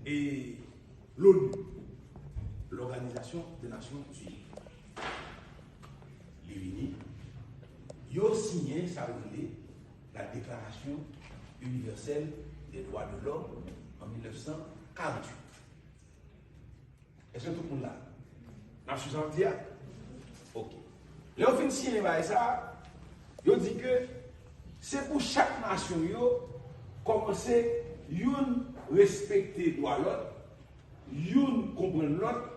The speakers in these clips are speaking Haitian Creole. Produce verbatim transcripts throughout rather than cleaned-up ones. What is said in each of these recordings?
e l'ONU, l'Organisation des Nations Unies. Li vini, yo siyen sa yo rele la Déclaration Universelle des Droits de l'Homme en mil nèf san karanntuit. Èske tout moun la? N ap swiv sa m ap di a? Ok. Lè yo fin siyen bagay sa a, yo di ke se pou chak nasyon yo kòmanse youn respekte dwa lòt, youn konprann lòt,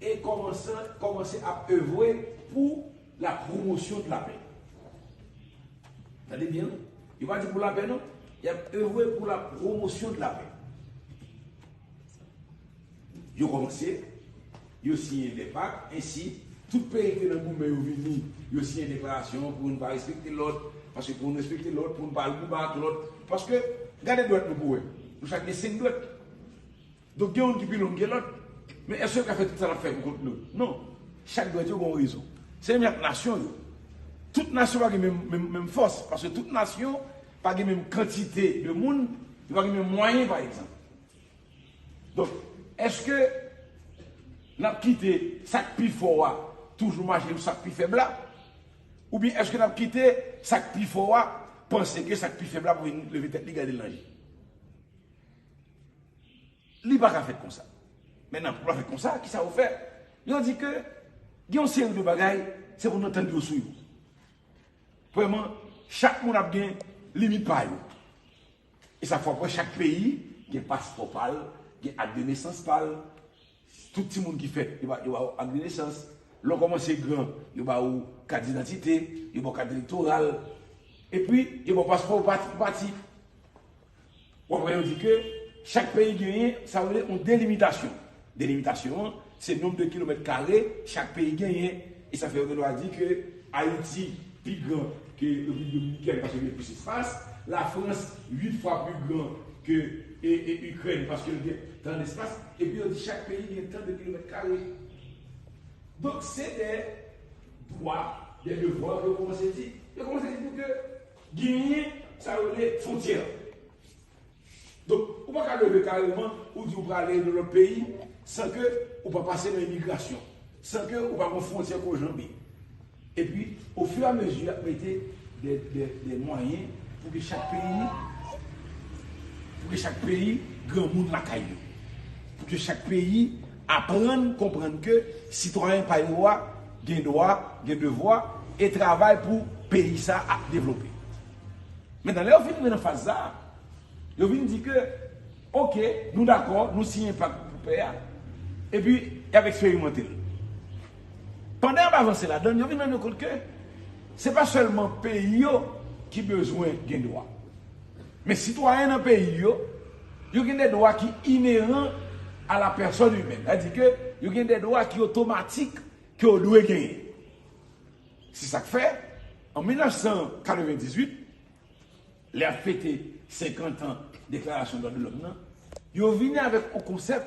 e kòmanse, kòmanse ap evre pou la promotion de la paix. Tande byen, wi. Yo pa di pou lapè non. Y ap evre pou la promotion de la paix. Yo kòmanse, yo siyen de pak, ensi, tout peyi ki te nan goumen yo vini, yo siyen deklarasyon pou youn pa respekte lòt, paske pou youn respekte lòt, pou youn pa al goumen ak lòt, paske, gade dwèt nou pou wè, nou chak gen senk dwèt. Donk, gen youn ki pi long ke lòt. Men èske yo ka fè tout sa n ap fè pou kont nou? Non. Chak dwèt yo gen yon rezon. Se menm jan ak nasyon yo. Tout nasyon pa gen menm, menm, menm fòs, paske tout nasyon pa gen menm kantite de moun, yo pa gen menm mwayen, pa egzanp. Donk, èske n ap kite sa k pi fò a toujou mache sou sa k pi fèb la? Oubyen èske n ap kite sa k pi fò a panse ke sa k pi fèb la pou vin leve tèt li gade l nan je? Li pa ka fèt konsa. Mentnan, pou l pa fèt konsa, kisa yo fè? Yo di ke gen yon seri de bagay, se pou n antann yo sou yo. Premyèman, chak moun ap gen limit pa yo. E sa fè w wè chak peyi gen paspò pa l, gen ak de nesans pa l. Tout timoun ki fèt, yo ba, yo ba w ak de nesans. Lè w kòmanse gran, yo ba w kat didantite, yo ba w kat elektoral. Epi, yo ba w paspò pou pati, pou pati. W ap wè yo di ke chak peyi genyen sa yo rele yon delimitasyon. Delimitasyon an, se nonb de kilomèt kare chak peyi genyen. E sa fè yo gen dwa di ke Ayiti pi gran ke Repiblik Dominikèn paske li gen plis espas. Lafrans, uit fwa pi gran ke e, e Ikrèn paske li gen tan espas. Epi yo di chak peyi gen tan de kilomèt kare. Donk, se de dwa, de devwa ke yo kòmanse di. Yo kòmanse di tou ke genyen sa yo rele fwontyè. Donk, ou pa ka leve kareman, ou di ou prale nan lòt peyi, san ke ou pa pase nan imigrasyon, san ke ou pa gon fwontyè ke w janbe. Epi, ofiramezi, y ap mete de, de, de mwayen pou ke chak peyi, pou ke chak peyi granmoun lakay yo. Pou ke chak peyi aprann konprann ke sitwayen pa yo a gen dwa, gen devwa, e travay pou peyi sa ap devlope. Mentnan, lè yo fin rive nan faz sa a, yo vin di ke, oke, nou dakò, nou siyen pak pou pè a, epi y ap eksperimante l. Pandan y ap avanse ladan l, yo vin rann yo kont ke se pa sèlman peyi yo ki bezwen gen dwa, men sitwayen nan peyi yo, yo gen de dwa ki ineran a la pèsòn imèn. Sa di ke yo gen de dwa ki otomatik ke yo dwe genyen. Se sa k fè, an mil nèf san katrevendizuit, lè y ap fete senkant an Deklarasyon Dwa de Lòm nan, yo vini avèk yon konsèp